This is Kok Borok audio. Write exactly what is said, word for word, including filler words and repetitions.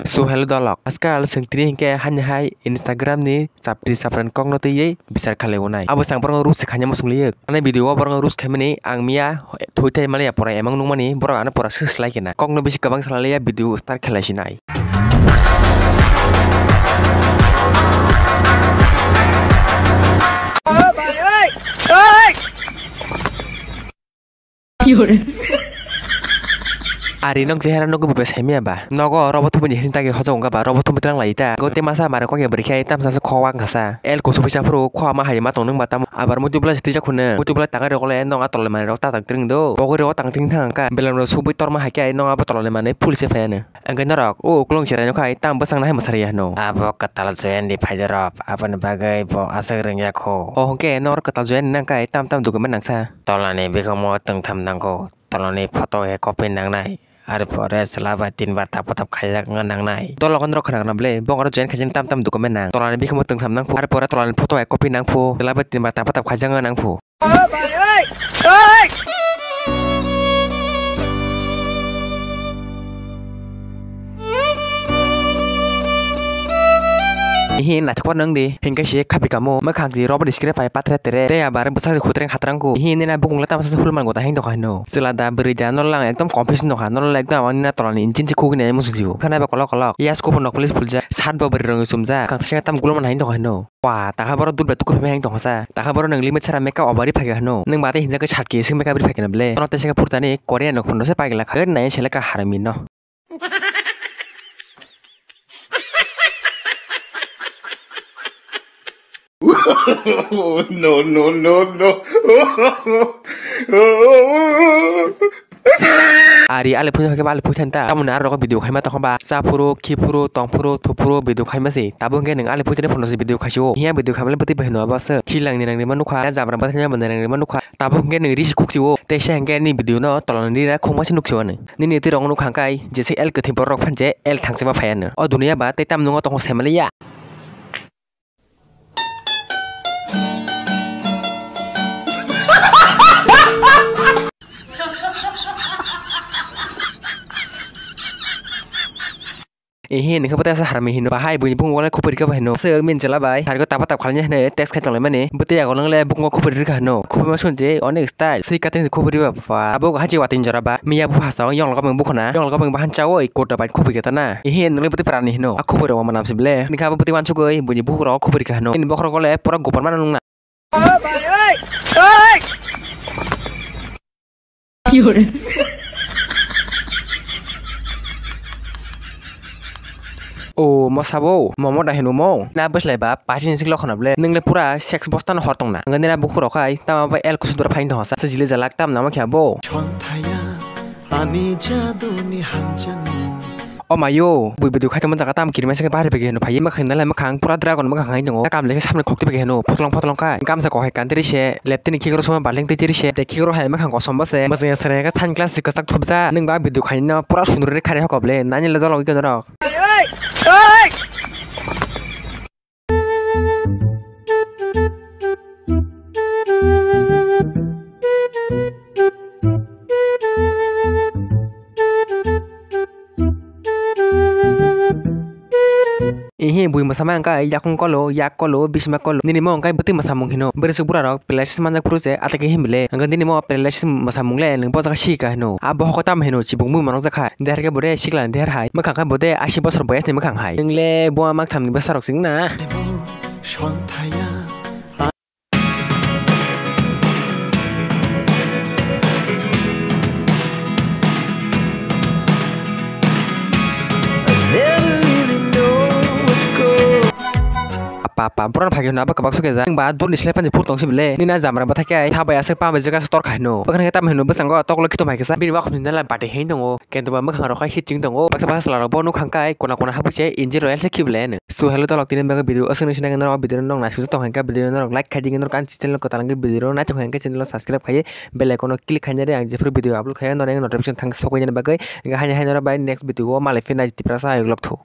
So hello dolok, ajkal chwng tini hinkhe hani hai Instagram ni chapri chapran kokno twiwi bichar khalai wnai. Abo chwng borokno roast khaina muchung liyo. Ani video o borokno roast khaimani ang miya thwi thai maliya pora emang nukmani borok ano pora swk swlai khe na. Kokno bisi kwbang salai liya video start khlai sinai. Ari nok jehera nogo bubai saimaya ba. Nogo robo thumui ni hini tagi hojok wngkha ba, robo thumui twlang lai ta. Go te masa mare kok ya bwrwi khe tamsa se khowang khasa. El kusu pisa phuru khowama hai ma tong nung ba tamo. Abar muitu bwlai se twijak khune. Muitu bwlai tangai rok le nong a tolai manwi rok ta tang tring do. Pogori rok tang tring thang kha. Belem rok subui torma hai khe nong abo tolai manwi phul se phai ano. Hwnkhe norok o ukulung cherai nokha, tamo bwsang nahai mwsari ya hwno. Abo kwtal joyandi phaidorok, aboni bagwi bo aswk rwngya kho. O hwnkhe norok kwtal joyandi nangkha, tam tam document nangsa. Tolani bikhumo twngtham nango, tolani photo hai copy nangnai, ar pore chwla bai tin bar tap tap khaijak wngna nangnai. Dol logon norok khna khna ble, bo oro join khaijak tam tam document nang. Tolani bikhumo twngtham nangphu, ar pore tolani photo hai copy nangphu, chwla bai tin bar tap tap khaijak wngna nangphu. Ihi naithok phano wng di, hinkhe se khapi kamo, mwkhang si rubber scrap bai pathre tere, tei abar bwsajwk hutreng hatrang kho. Ihi nini bukung le tamsa se hul mango ta hing tongkha hino. Chwla da bwrwi da norok lang ekdom confuse wng tongkha, norok lang ekdom ani na tolani engine se khugwi nai muchung sio. Khwnai ba kolok kolok, yas kupon nok police phuljak, shirt bo bwrwi rongwi chumjak, kang thangsa tam gulukmani hing tongkha hino. Wa, takha borok dudbai tuku phai hang tongkha sa. Takha borok nwng limit sara makeup obo ri phaikha hwno. Nwng ba tei hinjakhe sat kisa makeup ri phaikha ble. Ono teisa khe phurjani Korean rok phunukse paigwlak kha. Nai seleka harmino. No, no, no, no. Ari ali phuisa khe ba ali phuisa ta. Tamoni aro rogo video khaima tongkha ba. Cha phuru, khi phuru, tong phuru, thu phuru video khaima se. Tabuk hwnkhe nwng ali phuisa ni phunukse video khaisio. Hiya video khaimani bwtwi bai hwno abo se. Khilangni nangni ma nukha. Jabra bwthaini nangni ma nukha. Tabuk hwnkhe nwng risi khuksio. Teisa hwnkhe ni video no tolani rira khungma se nuksio ano. Nini twi rok nukha hwnkhe jesa L kwthwi borok phanje L thangchima phaiano. O duniya ba tei tam nungo tongkha saimaliya. Ehe, nokhe bwtwi asa harmi hino. Bahai buini bukung walai khupui rikha bai hino. Aswk min chwla bai. Hargo tapa tap khlaina hinwi text khai tonglaimani. Bwtwi yago nwngle bukungo khupui rikha hino. Khupui ma swnje onek style. Swi kating se khupui riba pha. Abo hachi watwi jora ba. Miya bu hasa yong logo beng bukhuna. Yong logo beng bahan chawi kota bai khupui khe tana. Ehe, nwngle bwtwi prani hino. A khupui rok manam se ble. Nikha abo bwtwi wansugwi buini bukurok khupui rikha hino. Nini bokhorok le pura gopar mano nungna. O mo sabo, momo da hino mo. Na bwslai ba, pasi ni siklo khona ble. Nwngle pura sex bosta no hor tongna. Ngani na bukhurok hai, tama bai el kusudra phain tongsa. Sijili jalak tam namo khe abo. Ani jaduni hamjani. O mayo, bui bwdwi khaitongma jaga tam kirima se bahari bagi hino phai. Mwkhang nalai mwkhang pura dragon mwkhang hai tongo. Kam lekhe samni khokti bagi hino. Photlong photlong khai. Gamsa kok hai kantri se. Leptini khikro soma baleng twi tiri se. Te khikro hai mwkhang kosom bo se. Mwsang ya sere ka than class se kwchak thupja. Nwng ba bwdwi khaino pura sunduri khare hokop le. Nani le dolong ikon rok. Ehe, bui mwsama wngkha yakung kolo, yak kolo, bisima kolo. Nini mo wngkha bwtwi mwsamung hino. Bwrwi swk bwrarok paralysis manjak phuru se, atake himle. Wngkha nini mo paralysis mwsamung le, nwng bo jaga sika hino. Abo hoko tamo hino, chibung bui manok jakha. Deher khe bo de sikla ni deher hai. Mwkhang khe bo de asi bosor boyas ni mwkhang hai. Nwng le bo mak tham ni bwsa rok sing na. Apa apa, borok phai khe hwnba kwbak sukhe jak. Nwng ba dul ni slai phan phur tong sibile. Nini na jamra bwthai khe thabai aswk pambai jaga se tor khai no. Bwkhani khe tamo hino bwskango toklo khitom hai kisa. Bini wakham sinala bati hing tongo. Kento ba mwkhang rok hai hit ching tongo. Baksa baksa chwla rok bo nukha hwnkhe kona kona habwi se engine oil se khibile hwno. So hello dolok, tini bagwi video aswk nung sinai norok video no nang naisingsa tong hwnkhe video no norok like khai di, norok ani channel kwtal hwnkhe video no naitok hwnkhe channel o subscribe khai bell icon o click khainai di, ang jephuru video upload khai norok notification thang sokwi nani bagwi. Hwnkhe haino haino norok bai next video o malai phinai Tiprasa ayuk lok thu.